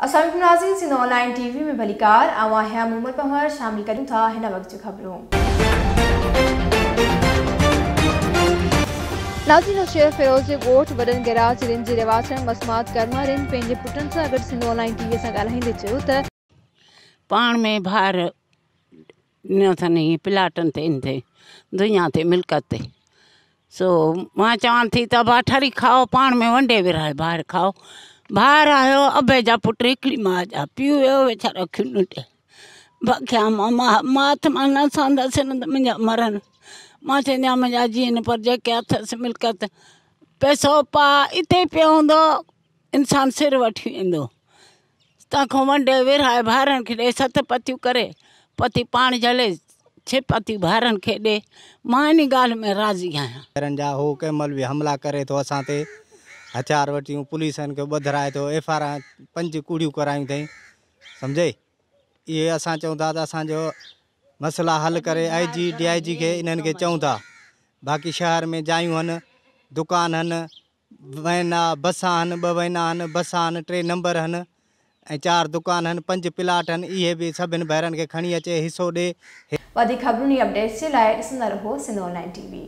السلام عليڪم ناظرين سنڌ آن لائين ٽي وي ۾ ڀليڪار آئون آهيان مومل پنهور شامل ڪريون ٿا هن وقت جون خبرون. ناظرين نوشهروفيروز جي ڳوٺ وڏن گيراج رند جي رهواسڻ مسمات ڪرما رند پنهنجي پٽن سان گڏ سنڌ آن لائين ٽي وي سان ڳالهائيندي چيو ته. پاڻ ۾ ڀائر ڏنو اٿن هي پلاٽن تي ان تي دنيا تي ملڪت تي سو مان چوان ٿي ته ابا ٺري کائو پاڻ ۾ ونڊي ورهائي ڀائر کائو ڀائر آهيو ابي جا پٽ هڪڙي ماء جا پيء ويو ويچارو اکيون نوٽي بکيا مان ماٿ مان نه سهندس نه ته منهنجا مرن مان چوندي آهيان منهنجا جيئن پر جيڪي اٿس ملڪيت پئسو پاء اتي پيو هوندو انسان سر وٺي ويندو تنهن کان ونڊي ورهائي ڀائرن کي ڏي ست پتيون ڪري پتي پاڻ جهلي ڇهه پتيون ڀائرن کي ڏي مان انهي ڳالهه ۾ راضي آهيان. ڀائرن جا هو ڪنهن مهل به حملا ڪري ٿو اسان تي هٿيار وٺيون پوليسن کي ٻڌرائي ٿو ايف I R پنج ڪوڙيون ڪرايون اٿئي سمجهئي اهي اسان چئون ٿا ته اسان جو مسئلا حل ڪري آء جي ڊي I جي کي انهن کي چئون ٿا باقي شهر ۾ جايون هن دڪان هن وين آ، بس آهن، ٻه وين آهن، بس آهن، ٽي نمبر هن ۽ چار دڪان هن، پنج پلاٽ هن، اهي به سڀن ڀائرن کي کڻي اچي حصو ڏي. وڌيڪ خبرن ۽ اپڊيٽس جي لاء ڏسندا رهو سنڌ آن لائين ٽي وي.